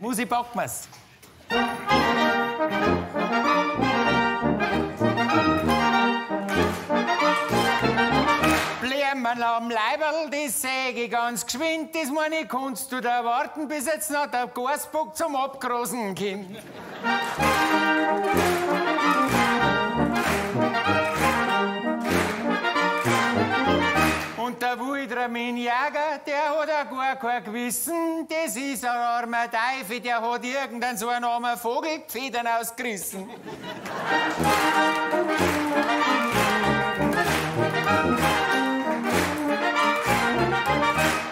Musi packen wir's. Blämmerl am Leiberl, das seh ich ganz geschwind. Das meine ich, kannst du da warten, bis jetzt noch der Gasbock zum Abgrosen kommt. Und der Wuldramin Jäger, der hat auch gar kein Gewissen. Das ist ein armer Teufel, der hat irgendeinen so einen armen Vogel die Federn ausgerissen.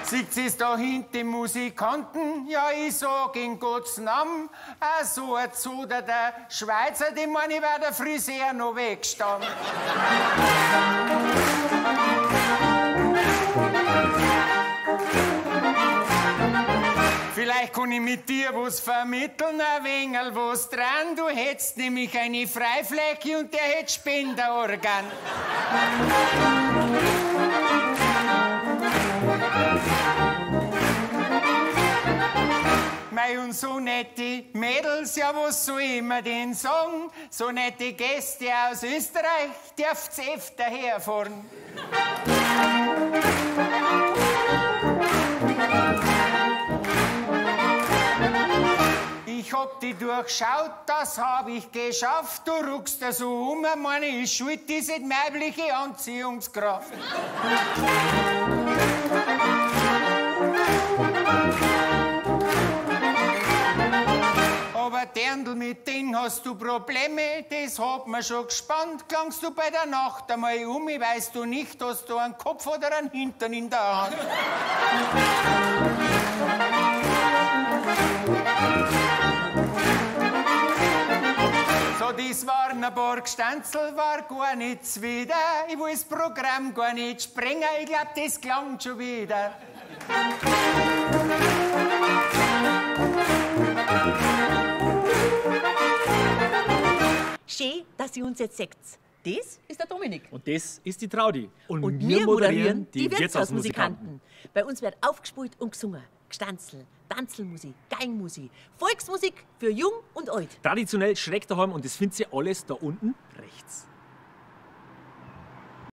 Sieht sie's da hinten die Musikanten? Ja, ich sag in Gottes Namen, auch so ein Zoder der Schweizer, dem meine ich, war der Friseur noch weggestanden. Vielleicht kann ich mit dir was vermitteln, ein wenig was dran. Du hättest nämlich eine Freifläche und der hätt Spenderorgan. Mei, und so nette Mädels, ja, was soll ich mir denn sagen? So nette Gäste aus Österreich dürft's öfter herfahren. Ich hab die durchschaut, das hab ich geschafft. Du ruckst da so um, meine ich schuld, diese weibliche Anziehungskraft. Aber Dirndl, mit denen hast du Probleme, das hat man schon gespannt. Klangst du bei der Nacht einmal um, weißt du nicht, hast du einen Kopf oder einen Hintern in der Hand. So, das waren ein paar Gstanzl, war gar nichts wieder. Ich will das Programm gar nicht sprengen, ich glaub, das klang schon wieder. Schön, dass ihr uns jetzt seht. Das ist der Dominik. Und das ist die Traudi. Und wir moderieren die Wirtshausmusikanten. Bei uns wird aufgespielt und gesungen. Gstanzl, Tanzelmusik, Geigenmusik, Volksmusik für Jung und Alt. Traditionell schräg daheim und das findet ihr alles da unten rechts.